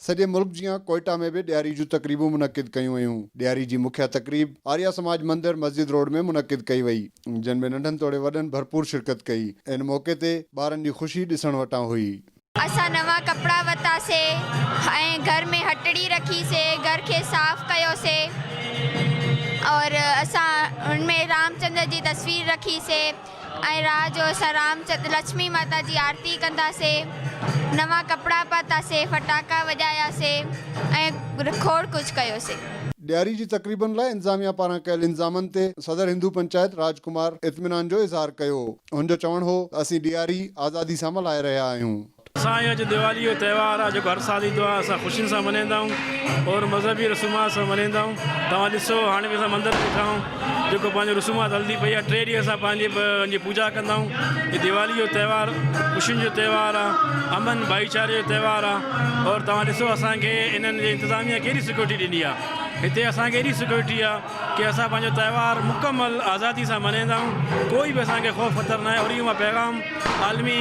سڄي ملڪ جيان ڪوئيٽا ۾ به ڏياري جون تقريبون منعقد ڪيون ويون. ڏياري جي مکيه تقريب آريا سماج مندر مسجد روڊ ۾ منعقد ڪئي وئي، جنھن ۾ ننڍن توڙي وڏن ڀرپور شرڪت ڪئي. ان موقعي تي ٻارن جي خوشي ڏسڻ وٽان هئي. اسان نوان ڪپڙا ورتاسي ۽ گهر ۾ هٽڙي رکي سي گهر کي صاف ڪيو سي اور اسان ان ۾ رامچندر جي تصوير رکي سي ۽ رات جو اسان رام چند لڇمي ماتا جي آرتي ڪنداسي، نوان ڪپڙا پاتاسي، ڦٽاڪا وڄاياسي ۽ کوڙ ڪجهه ڪيوسي. ڏياري جي تقريبن لاء انتظاميا پاران ڪيل انتظامن تي صدر هندو پنچائت راج ڪمار اطمينان جو اظهار ڪيو. هن جو چوڻ هو ته اسين ڏياري آزادي سان ملهائي رهيا آهيون. اسان جو اڄ ديوالي جو تهوار آهي جيڪو هر سال ايندو آهي اسان خوشين سان ملهائيندا آهيون اور مذهبي رسومات سان ملهائيندا آهيون توهان ڏسو هاڻي به اسان مندر ويٺا آهيون جيڪو پنهنجو رسومات هلندي پئي آهي ٽي ڏينهن اسان پنهنجي پنهنجي پوڄا ڪندا آهيون هي ديوالي جو تهوار خوشين جو تهوار آهي امن ڀائيچاري جو تهوار آهي اور توهان ڏسو اسانکي انهن جي انتظاميا ڪهڙي سيڪورٽي ڏني آهي هتي اسانکي ايڏي سيڪورٽي آهي ڪي اسان پنهنجو تهوار مڪمل آزادي سان ملهائيندا آهيون ڪوئي به اسانکي خوف خطر ناهي اور اهو مان پيغام عالمي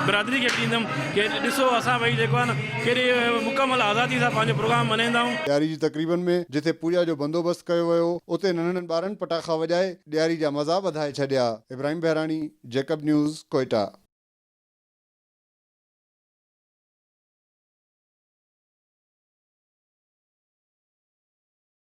برادري کي به ڏيندم ڪي ڏسو اسان ڀئي جيڪو آهي نه ڪيڏي مڪمل آزادي سان پنهنجو پروگرام ملهائيندا آهيون. ڏياري جي تقريبن ۾ جتي پوڄا جو بندوبست ڪيو ويو اتي ننڍڙن ٻارن پٽاخا وڄائي ڏياري جا مزا وڌائي ڇڏيا. Ibrahim Behrani, Jacob news, Quetta.